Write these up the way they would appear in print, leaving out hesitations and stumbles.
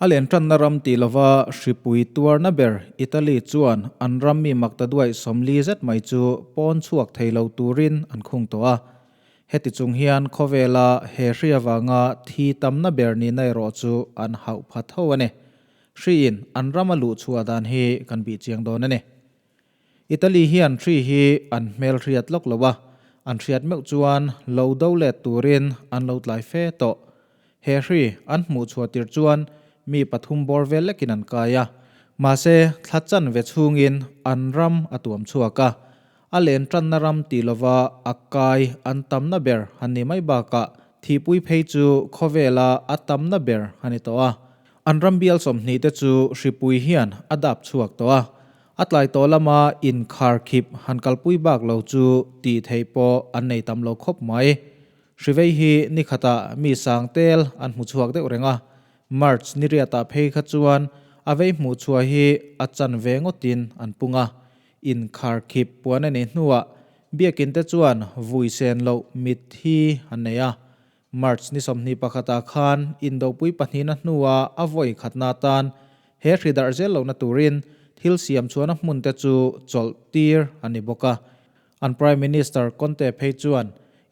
A len tanna ram tih lova hripui tuarna ber Italy chuan an ram mi maktaduaih 40 zet mai chu pawn chhuak thei lo turin an khung tawh a. Heti chung hian khawvela he hri avanga thi tamna ber nihna erawh chu an hauh pha tho a ni. Hriin an rama luh chhuah dan hi kan bih chiang dawn a ni. Italy hian hri hi an hmel hriat lawk lo a, an hriat meuh chuan lo do let turin an lo tlai fe tawh. He hri an hmuh chhuah tir chuan mi pathum bawr vel lekin an kai a, mahse thla chanve chhungin an ram a tuam chhuak a. A len tanna ram tih lova a kai an tamna ber han ni mai bakah thihpui phei chu khawvela a tamna ber a ni tawh a. An ram bial 20 te chu hripui hian a dap chhuak tawh a. A tlai tawh lama inkhar khip han kalpui bak lo chu tih theih pawh an nei tam lo khawp mai. Hrivei hi ni khatah mi sang tel an hmu chhuak deuh reng a, March ni riatah phei kha chuan a vei hmuh chhuah hi a chan ve ngawtin an pung a. Inkhar khip puan a nei hnuah biakin te chuan vui sen loh mit hi an nei a. March ni 21ah khan indopui pahnihna hnua a vawi khatna atan he hri darh zel lohna turin thil siam chhuahna hmun te chu chawlh tir a ni bawk a. An Prime Minister Conte phei chuan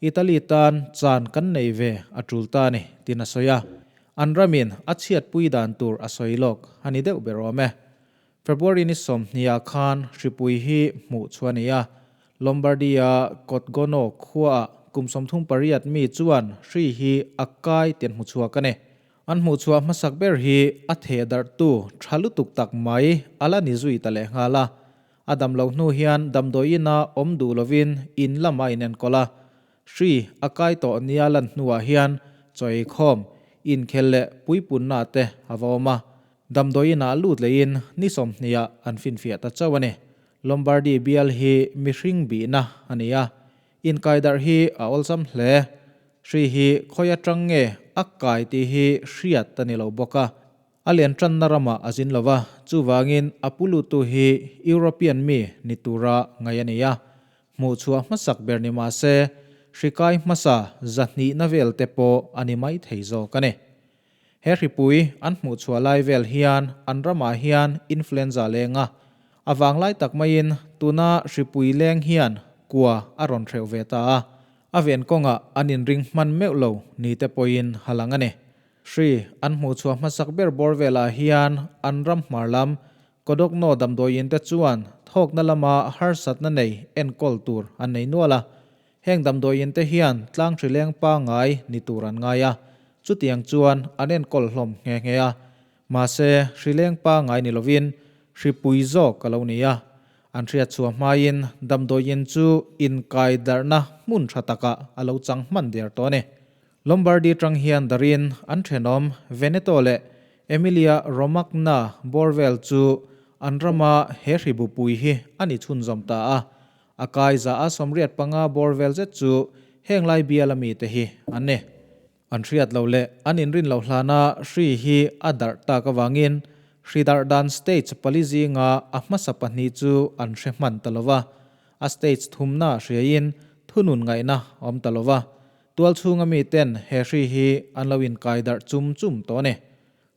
Italy tan chan kan nei ve a tul ta a ni tiin a sawi a. An ramin a chhiatpui dan tur a sawi lawk a ni deuh ber awm e. February ni 20ah khan hripui hi hmuh chhuah a ni a, Lombardy-a Cotgono khuaah kum 38 mi chuan hri hi a kai tih an hmu chhuak a ni. An hmuh chhuah hmasak ber hi a theh darhtu tha lutuk tak mai a la ni zui ta leh nghal a. A dam loh hnu hian damdawiin-a awm duh lovin in lamah a inenkawl a. Hri a kai tawh nia lan hnuah hian chaw eikhawm, inkhel leh puipunna te a va awm a. Damdawiin ah lut lehin ni 20 ah an finfiah ta chauh a ni. Lombardy bial hi mihring bihna a ni a, inkaidarh hi a awlsam hle. Hri hi khawi atang nge a kai tih hi hriat a ni lo bawk a. A lian tanna ramah a zin lo va, chuvangin a pu luttu hi European mi ni tura ngaih a ni a. Hmuhchhuah hmasak ber ni mah se, hri kai hmasa 200 vel te pawh a ni mai thei zawk a ni. He hripui an hmuhchhuah lai vel hian an ramah hian influenza leng a, a vanglai tak maiin tuna hripui leng hian kua a rawn hreuh ve ta a, a ven kawngah an inring hman meuh lo ni te pawhin ha lang a ni. Hri an hmuhchhuah hmasak ber bawr velah hian an ram hmar lam Kodokno damdawiin te chuan thawkna lama harsatna nei enkawl tur an nei nual a, Heng damdawiin te hian tlang hrileng pangai ni tur an ngai a, chutiang chuan an enkawl hlawm nghe nghe a. Mahse, hrileng pangai ni lovin hripui zawk a lo ni a. An hriatchhuah hmain damdawiin chu inkai darhna hmun tha takah a lo chang hman der tawh a ni. Lombardy tang hian darin an thenawm Veneto leh Emilia Romagna bawr vel chu an rama he hribupui hi a ni chhunzawm ta a. A kai za a 85 bawr vel zet chu heng lai biala mite hi an ni. An hriat loh leh an inrin loh hlana hri hi a darh tak avangin hri darh dan stage pali zinga a hmasa pahnih chu an hre hman ta lo va, a stage thumna hriain thunun ngaihna a awm ta lo va, tual chhunga miten he hri hi an lo inkai darh chum chum tawh a ni.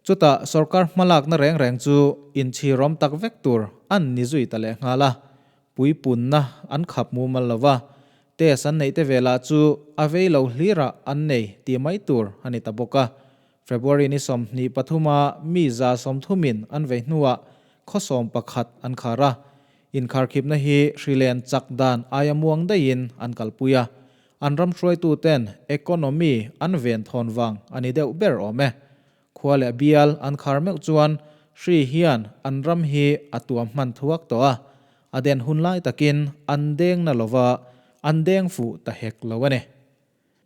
Chutah sorkar hmalakna reng reng chu inchhirawm tak vek tur an ni zui ta leh nghal a, puipunna an khap mumal lo va, test an neih te velah chu a vei lo hlirah an nei tih mai tur a ni ta bawk a. February ni 23 a mi 130 in an vei hnuah khaw 11 an khar a, inkharkhipna hi hrilen chak dan aia muang daihin an kalpui a, An ram hruaituten economy an ven thawn vang a ni deuh ber awm e. Khua leh bial an khar meuh chuan hri hian an ram hi a tuam hman thuak tawh a, a den hun lai takin an deng na lova an deng fuh ta hek lo a ni.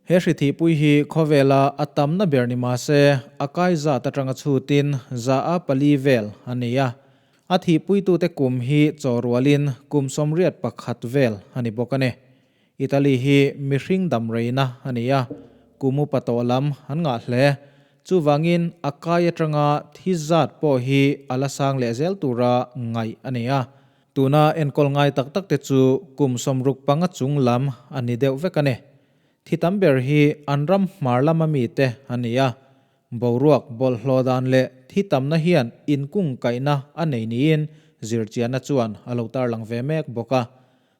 He hri thihpui hi khawvela a tamna ber ni mah se a kai zat atanga chhutin 4% vel a ni a. A thihpuitute kum hi chaw rualin kum 81 vel a ni bawk a ni. Italy hi mihring dam reina a ni a, kum upa tawh lam an ngah hle. Chuvangin a kai atanga thi zat pawh hi a la sang leh zel tura ngaih a ni a. Tuna enkawl ngai tak tak te chu kum 65 chung lam a ni deuh vek a ni. Thi tam ber hi an ram hmar lama mite an ni a. Boruak bawlhhlawh dan leh thi tamna hian inkungkaihna a nei niin zirchianna chuan a lo tarlang ve mek bawk a.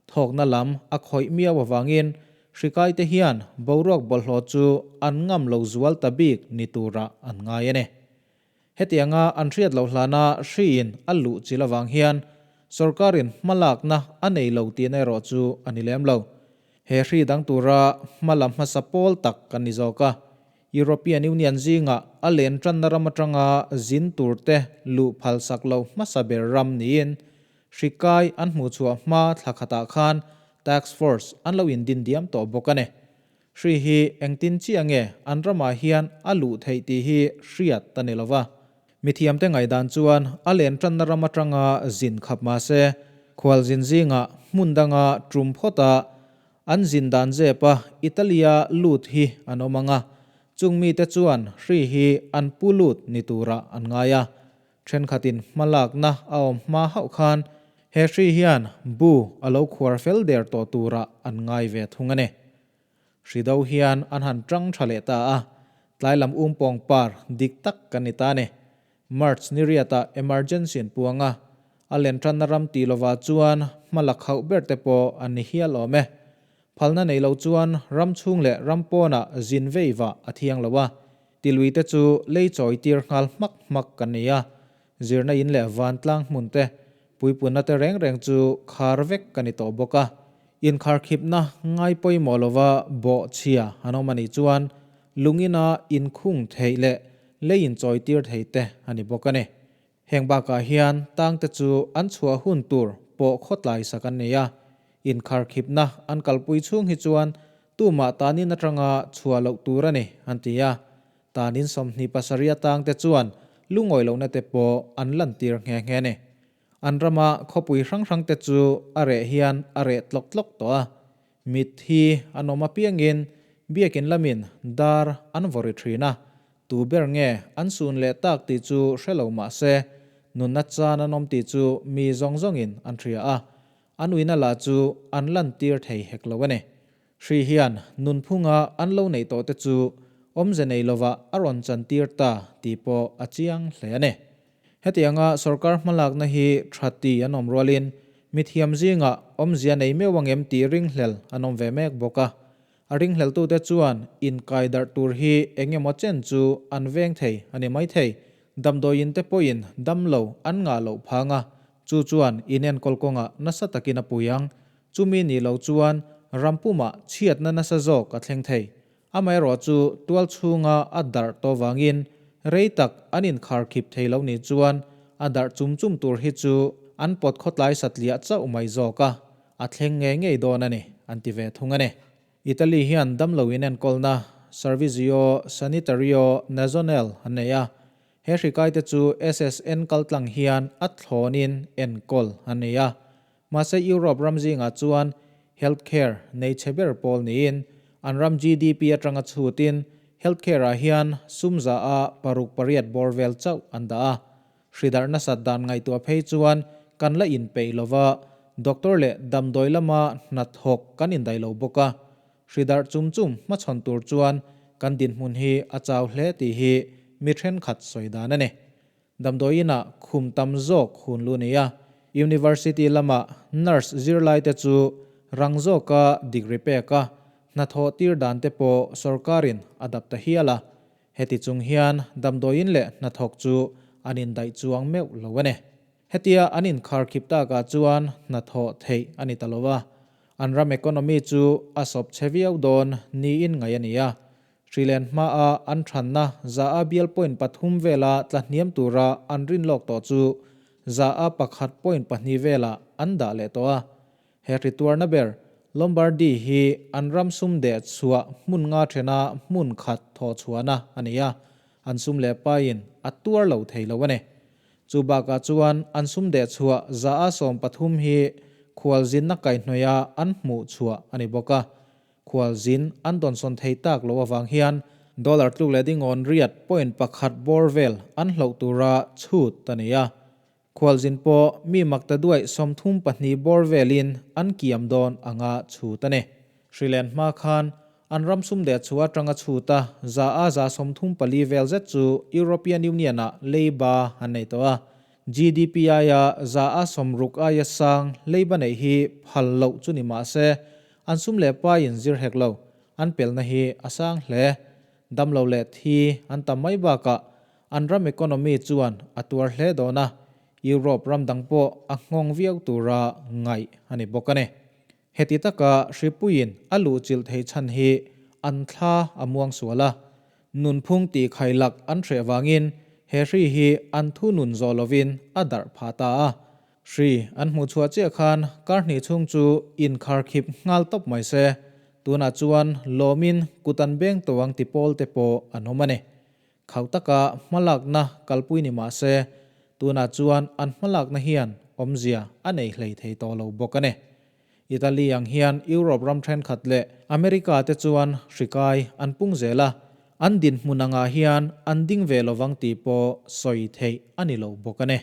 Thawkna lam a khawih miau avangin hrikaite hian boruak bawlhhlawh chu an ngam lo zual ta bik ni turah an ngai a ni. Hetianga an hriat loh hlana hriin a luh chil avang hian sorkarin hmalakna a nei lo tihna erawh chu a ni lem lo. He hri dang tura hma la hmasa pawl tak kan ni zawk a. European Union zingah a len tanna ram atanga zin turte luh phalsak lo hmasa ber ram niin hri kai an hmuhchhuah hma thla khatah khan task force an lo indin diam tawh bawk a ni. Hri hi engtin chiah nge an ramah hian a luh theih tih hi hriat a ni lova. Mithiamte ngaihdan chuan a len tanna ram atanga zin khap mah se, khualzin zingah hmun danga tum phawta an zin dan zepa Italy-a lut hi an awm ang a, chung mite chuan hri hi an pu lut ni turah an ngai a. Thenkhatin hmalakna a awm hma hauh khan he hri hian bu a lo khuar fel der tawh turah an ngai ve thung a ni. Hri do hian an han tang tha leh ta a, tlai lam um pawng par dik tak kan ni ta a ni. March ni riatah emergency an puang a, a len tanna ram tih lovah chuan hma la khauh ber te pawh an ni hial awm e. Phalna nei lo chuan ram chhung leh ram pawnah zin vei vah a thiang lo a, tilui te chu lei chawi tir nghal hmak hmak kan ni a, zirna in leh vantlang hmun te, puipunna te reng reng chu khar vek ka ni tawh bawk a. Inkharkhipna ngai pawimawh lova bawh chhia an awm a nih chuan lungina inkhung theih leh lei inchawi tir thei te a ni bawk a ni. Heng bakah hian tangte chu an chhuah hun tur pawh khawtlai sak an nei a, inkharkhipna an kalpui chhung hi chuan tumah tanin atanga chhuah loh tur a ni, an ti a. Tanin 27 atangte chuan lungawi lohna te pawh an lantir nghe nghe a ni. An rama khawpui hrang hrangte chu a reh hian a reh tlawk tlawk tawh a, mitthi an awm apiangin biakin lamin dar an vawri thin a, Tu ber nge an sun leh tak tih chu hre lo mah se, nunna chan an awm tih chu mi zawng zawngin an hria a, an uina lah chu an lantir thei hek lo a ni. Hri hian nunphunga an lo neih tawh te chu awmze nei lovah a rawn chantir ta tih pawh a chiang hle a ni. Hetianga sorkar hmalakna hi tha ti an awm rualin mithiam zingah awmzia nei meuh angem tih ringhlel an awm ve mek bawk a, A ringhleltute chuan inkai darh tur hi eng emaw chen chu an veng thei a ni maithei. Damdawiin te pawhin damlo an ngah loh phang a, chu chuan inenkawl kawngah nasa takin a pui ang. Chumi nih loh chuan ram pumah chhiatna nasa zawk a thleng thei. Amaherawhchu tual chhunga a darh tawh vangin rei tak an inkharkhip thei lo nih chuan a darh chum chum tur hi chu an pawt khawtlai satliah chauh mai zawk a. A thleng ngei ngei dawn a ni, an ti ve thung a ni. Italy hian damlo inenkawlna, Servizio Sanitario Nazionale, an nei a. He hrikaite chu SSN kaltlang hian a thlawnin enkawl an nei a. Mahse Europe ram zingah chuan healthcare nei chhe ber pawl niin an ram GDP atanga chhutin healthcare ah hian sum za a paruk pariat bawr vel chauh an dah a. Hridarh nasat dan ngaihtuah phei chuan kan la inpeih lo va, doctor leh damdawi lama hnathawk kan indaih lo bawk a. Hridarh chum chum hmachhawn tur chuan kan dinhmun hi a chau hle tih hi mi thenkhat sawi dan a ni. Damdawi inah khum tam zawk hun lu nia University lama nurse zirlaite chu rang zawka degree pek a, hnathawh tir dan te pawh sorkarin a dap ta hial a. Heti chung hian damdawiin leh hnathawk chu an indaih chuang meuh lo a ni. Hetia an inkharkhip takah chuan hnathawh theih a ni ta lo a, an ram economy chu a sawp chhe viau dawn niin ngaih a ni a. Hrilen hmaa an thanna za a bial point pathum vela tla hniam tura an rinlawk tawh chu za a pakhat point pahnih velah an dah leh tawh a. He hrituarna ber, Lombardy hi an ram sum deh chhuah hmun nga thena hmun khat thawh chhuahna a ni a, an sum leh paiin a tuar lo thei lo a ni. Chu bakah chuan an sum deh chhuah za a 13 hi khualzinna kaihhnawih a an hmuh chhuah a ni bawk a. Khualzin an dawnsawn thei tak lo avang hian dollar tluk leh dingawn riat point pakhat bawr vel an hloh tura chhut a ni a. Khualzin pawh mi makta duaih 32 bawr velin an kiam dawn anga chhut a ni. Hrilen hma khan An ram sum deh chhuah atanga chhuta 34% vel zet chu European Union-ah leiba an nei tawh a. GDP aia 60% aia sang leiba neih hi phal loh chu ni mah se, an sum leh paiin zir hek lo, an pelna hi a sang hle. Damlo leh thi an tam mai bakah an ram economy chuan a tuar hle dawn a, Europe ram dang pawh a nghawng viau tura ngaih a ni bawk a ni. Heti taka hripuiin a luhchilh theih chhan hi an thla a muang sual a, nunphung tih khailak an hreh vangin he hri hi an thunun zawh lovin a darh phah ta a. Hri an hmuh chhuah chiah khan kar hnih chhung chu inkharkhip nghal tawp mai se, tunah chuan lawmin kut an beng tawh ang ti pawl te pawh an awm a ni. Khauh taka hmalakna kalpui ni mah se, tunah chuan an hmalakna hian awmzia a nei hlei thei tawh lo bawk a ni. Italy ang hian Europe ram thenkhat leh America te chuan hri kai an pung zel a, an dinhmun angah hian an ding ve lovang tih pawh sawi theih a ni lo bawk a ni.